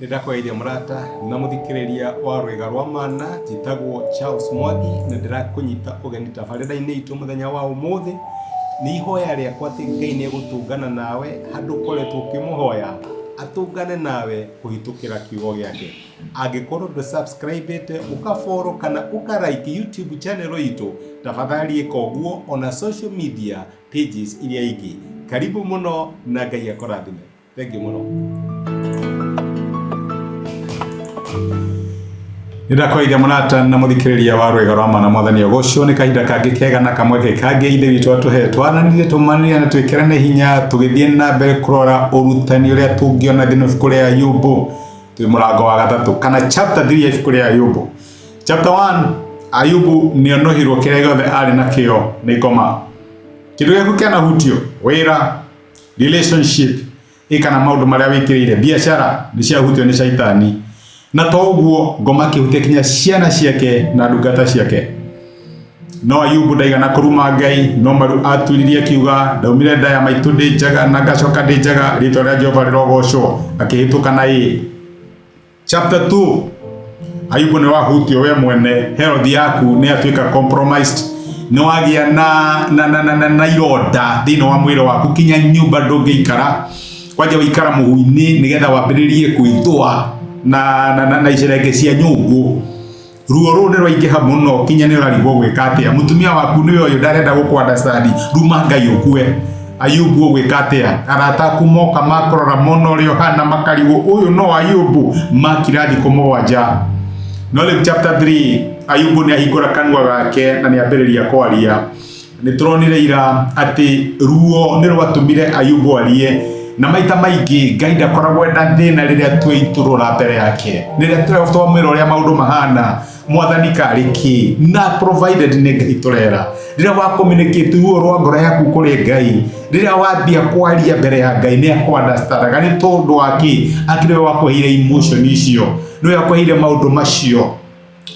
Nĩ ndakũgeithia mũrata na mũthikĩrĩria wa rwĩga rwa mana. Njĩtagwo Charles Mwangi na ndĩrakũnyita ũgeni tabarĩra-inĩ itũ mũthenya wa ũmũthĩ. Nĩ ihoya rĩakwa atĩ Ngai nĩ egũtũngana nawe handũ ũkoretwo ũkĩmũhoya, atũngane nawe kũhĩtũkĩra kiugo gĩake. Angĩkorwo ndũ subscribe ĩte, ũka follow kana ũka like YouTube channel itũ, tafadhali ĩka ũguo ona social media pages iria ingĩ. Karibu mũno na Ngai akũrathime. Thank you mũno. Nĩndakwaithia mũrata na mũthikĩrĩria wa rwĩga rwa mana. Mwathani agocwo nĩ kahinda kangĩ kega na kamweke kangĩ Ithe witũ atũhe twaranĩrie, tũmanĩrie na twĩkĩrane hinya tũgĩthiĩ na mbere kũrora ũrutani ũrĩa tũngĩona thĩinĩ wa ibuku rĩa Ayubu. Twĩ mũrango wa gatatũ kana chapter 3 ya ibuku rĩa Ayubu. Chapter 1, Ayubu nĩonohirwo kĩrĩa gĩothe arĩ nakĩo nĩ ngoma. Kĩndũ gĩaku kĩanahutio, wĩra, relationship, ĩ kana maũndũ marĩa wĩkĩrĩire, biacara nĩ ciahutio nĩ caitani. Na to ũguo, ngoma akĩhutia kinya ciana ciake na ndungata ciake. No Ayubu ndaigana kũruma Ngai, no maru aturirie akiuga, ndaumire nda ya maitũ ndĩ njaga na ngacoka ndĩ njaga, rĩtwa rĩa Jehova rĩrogocwo. Akĩhĩtũka na ĩ. Chapter 2, Ayubu nĩ wahutio we mwene, health yaku nĩ yatuĩka compromised, nĩ wagĩa na ironda thĩinĩ wa mwĩrĩ waku, kinya nyũmba ndũngĩikara, kwanja waikara mũhu-inĩ nĩgetha wambĩrĩrie kwĩthũa na icerenge cia nyũngũ. Ruo rũu nĩ rwaingĩha mũno kinya nĩ ũrarigwo gwĩka atĩa. Mũtumia waku nĩwe ũyũ ndarenda gũkũ understand, ruma Ngai ũkue. Ayubu ũgwĩka atĩa? Arata aku moka makũrora mona ũrĩa ũhana makarigwo ũyũ no Ayubu, makira thikũ 7. No rĩu chapter 3, Ayubu nĩ ahingũra kanua gake na nĩ ambĩrĩria kwaria. Nĩ tũronire ira atĩ ruo nĩ rwatũmire Ayubu arie, na maita maingĩ Ngai ndakoragwo ena thĩna rĩrĩa tweitũrũra mbere yake, rĩrĩa twamwĩra ũrĩa maũndũ mahana, Mwathani karĩ kĩ, na provided nĩ Ngai tũrera. Rĩrĩa wa communicate ruo rwa ngoro yaku kũrĩ Ngai, rĩrĩa wambia kwaria mbere ya Ngai, nĩ akũ understandaga. Nĩ tondũ wa kĩ? Akĩrĩ we wakũheire emotion icio, nĩwe wakũheire maũndũ macio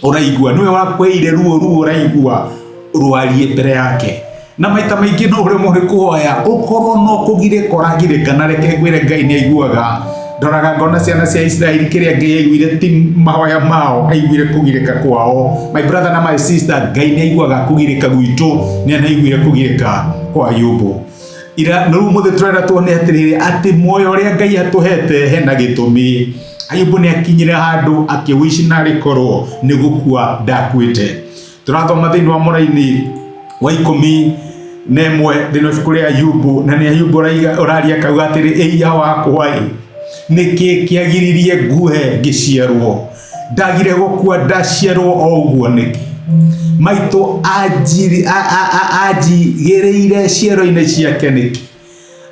ũraigua, nĩwe wakũheire ruo ruo ũraigua, rwarie mbere yake. Na maita maingĩ no ũremwo nĩ kũhoya, ũkorwo no kũgirĩka ũragirĩka, na reke ngwĩre Ngai nĩ aiguaga. Ndoraga ngona ciana cia Isiraeli kĩrĩa Ngai aiguire ti mahoya mao, aiguire kũgirĩka kwao. My brother na my sister, Ngai nĩ aiguaga kũgirĩka gwitũ, nĩ anaiguire kũgirĩka kwa Ayubu. Ira rĩu mũthĩ tũrenda tuone atĩrĩrĩ, atĩ muoyo ũrĩa Ngai atũhete hena gĩtũmi. Ayubu nĩ akinyire handũ akĩwici na rĩkorwo nĩ gũkua ndakuĩte. Tũrathoma thĩinĩ wa mũraini wa 11 thĩinĩ wa ibuku rĩa Ayubu, na nĩ Ayubu ũraria akauga atĩrĩ, ĩiya wakwa ĩ, nĩkĩ kĩagiririe ngue ngĩciarwo? Ndagire gũkua ndaciarwo o ũguo nĩkĩ? Maitũ anjigĩrĩire ciero-inĩ ciake nĩkĩ?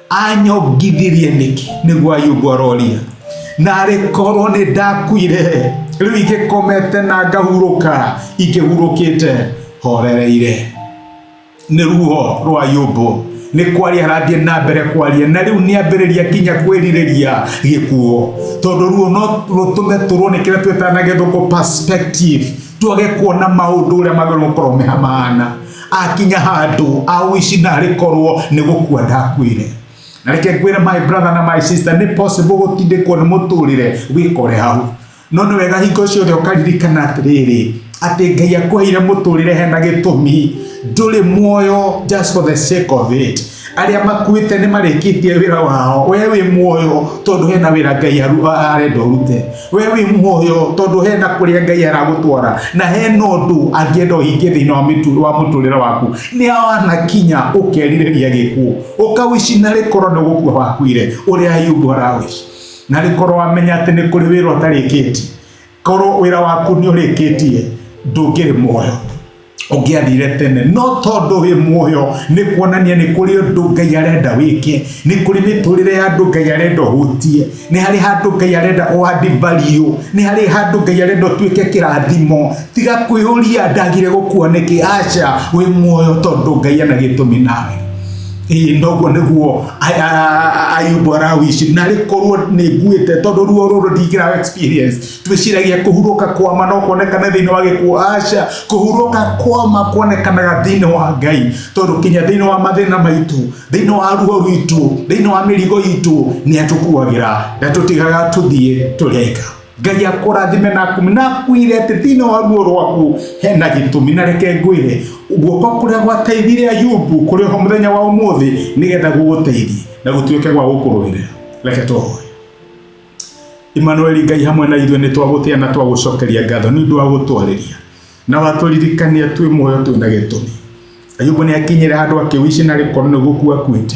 Anyongithirie nĩkĩ? Nĩguo Ayubu aroria. Na rĩkorwo nĩ ndakuire, rĩu ingĩkomete na ngahurũka, ingĩhurũkĩte horereire. Nĩ ruo rwa Ayubu nĩ kwaria arathiĩ na mbere kwaria, na rĩu nĩ ambĩrĩria kinya kwĩrirĩria gĩkuũ, tondũ ruo no rũtũme tũrwo nĩ kĩrĩa twĩtaga na gĩthũngũ perspective, twage kuona maũndũ ũrĩa magĩrĩirwo gũkorwo me mahana. Akinya handũ awici na rĩkorwo nĩ gũkua ndakuire. Na reke ngwĩre my brother na my sister, nĩ possible gũtindĩkwo nĩ mũtũrĩre wĩkore hau, no nĩ wega hingo ciothe ũkaririkana atĩrĩrĩ, atĩ Ngai akũheire mũtũrĩre hena gĩtũmi. Ndũrĩ muoyo just for the sake of it. Arĩa makuĩte nĩ marĩkĩtie wĩra wao, we wĩ muoyo tondũ hena wĩra Ngai arenda ũrute. We wĩ muoyo tondũ hena kũrĩa Ngai aragũtwara, na hena ũndũ angĩenda ũhingie thĩinĩ wa mũtũrĩre waku. Nĩ wanakinya ũkerirĩria gĩkuũ, ũkawici na rĩkorwo nĩ gũkua wakuire, ũrĩa Ayubu arawici. Na rĩkorwo wamenya atĩ nĩ kũrĩ wĩra ũtarĩkĩtie, korwo wĩra waku nĩ ũrĩkĩtie, ndũngĩrĩ muoyo, ũngĩathire tene. No tondũ wĩ muoyo nĩ kuonania nĩ kũrĩ ũndũ Ngai arenda wĩke, nĩ kũrĩ mĩtũrĩre ya andũ Ngai arenda ũhutie, nĩ harĩ handũ Ngai arenda ũadd value, nĩ harĩ handũ Ngai arenda ũtuĩke kĩrathimo. Tiga kwĩyũria ndagire gũkua nĩkĩ. Aca, wĩ muoyo tondũ Ngai ena gĩtũmi nawe. Ĩĩ noguo nĩguo Ayubu arawici narĩ korwo nĩ nguĩte tondũ ruo rũrũ ndingĩra experience. Twĩciragia kũhurũka kwa ma no kuonekane thĩinĩ wa gĩkuũ. Aca, kũhurũka kwa ma kuonekanaga thĩinĩ wa Ngai, tondũ kinya thĩinĩ wa mathĩna maitũ, thĩinĩ wa ruo rwitũ, thĩinĩ wa mĩrigo itũ, nĩ atũkuagĩra, ndatũtigaga tũthiĩ tũrĩ aika. Ngai akũrathime na akumi na akwĩre atĩ thĩinĩ wa ruo rwaku hena gĩtũmi. Na reke ngwĩre, guoko kũrĩa gwateithire Ayubu kũrĩ ho mũthenya wa ũmũthĩ nĩgetha gũgũteithie na gũtuĩke gwa gũkũrũĩrĩra. Reke tũhoe. Imanueli, Ngai hamwe na ithuĩ, nĩ twagũtĩa na twagũcokeria ngatho nĩ ũndũ wa gũtwarĩria na watũririkania twĩ muoyo twĩ na gĩtũmi. Ayubu nĩ akinyire handũ akĩwici na rĩkorwo nĩ gũkua akuĩte.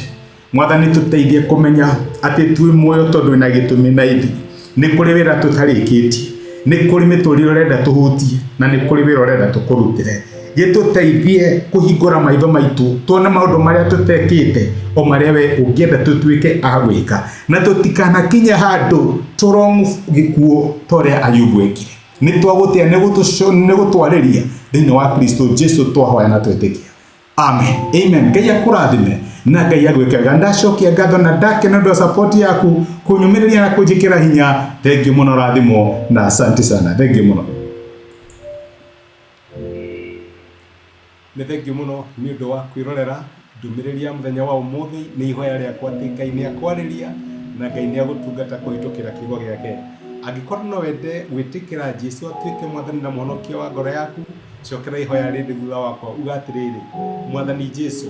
Mwathani, tũteithie kũmenya atĩ twĩ muoyo tondũ wĩna gĩtũmi na ithuĩ. Nĩ kũrĩ wĩra tũtarĩkĩtie, nĩ kũrĩ mĩtũrĩre ũrenda tũhutie, na nĩ kũrĩ wĩra ũrenda tũkũrutĩre. Gĩtũteithie kũhingũra maitho maitũ tuone maũndũ marĩa tũtekĩte o marĩa we ũngĩenda tũtuĩke a gwĩka, na tũtikanakinye handũ tũrong gĩkuũ ta ũrĩa Ayubu ekire. Nĩ twagũtĩa nĩ gũtwarĩria thĩinĩ wa Kristo Jesu twahoya na twetĩkia. Amen. Amen. Ngai akũrathime na Ngai agwĩke wega. Ndacokia ngatho na ndakena ũndũ wa support yaku kũnyũmĩrĩria na kũnjĩkĩra hinya. Thengiũ mũno, rathimwo na asante sana. Thengiũ mũno. Nĩ thengiũ mũno nĩ ũndũ wa kwĩrorera ndũmĩrĩri ya mũthenya wa ũmũthĩ. Nĩ ihoya rĩakwa atĩ Ngai nĩ akwarĩria na Ngai nĩ agũtungata kũhĩtũkĩra kiugo gĩake. Angĩkorwo no wende gwĩtĩkĩra Jesu atuĩke mwathani na mũhonokia wa ngoro yaku, Cokera ihoya rĩndĩ thutha wakwa uga atĩrĩrĩ, Mwathani Jesu,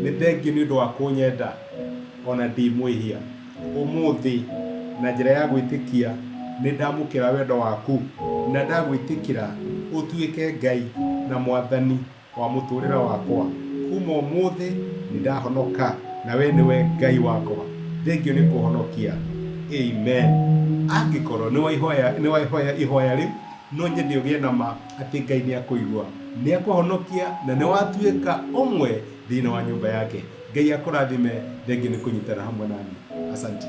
nĩ thengiũ nĩ ũndũ wa kũnyenda o na ndĩ mwĩhia. Ũmũthĩ, na njĩra ya gwĩtĩkia, nĩ ndamũkĩra wendo waku na ndagwĩtĩkĩra ũtuĩke Ngai na Mwathani wa mũtũũrĩre wakwa. Kuma ũmũthĩ nĩ ndahonoka na we nĩwe Ngai wakwa. Thengiũ nĩ kũhonokia. Amen. Angĩkorwo nĩ waihoya ihoya rĩu, No nyende ũgĩe na ma atĩ Ngai nĩ akũigua, nĩ akũhonokia, na nĩ watuĩka ũmwe thĩinĩ wa nyũmba yake. Ngai akũrathime. Thengiũ nĩ kũnyitana hamwe nani. Asante.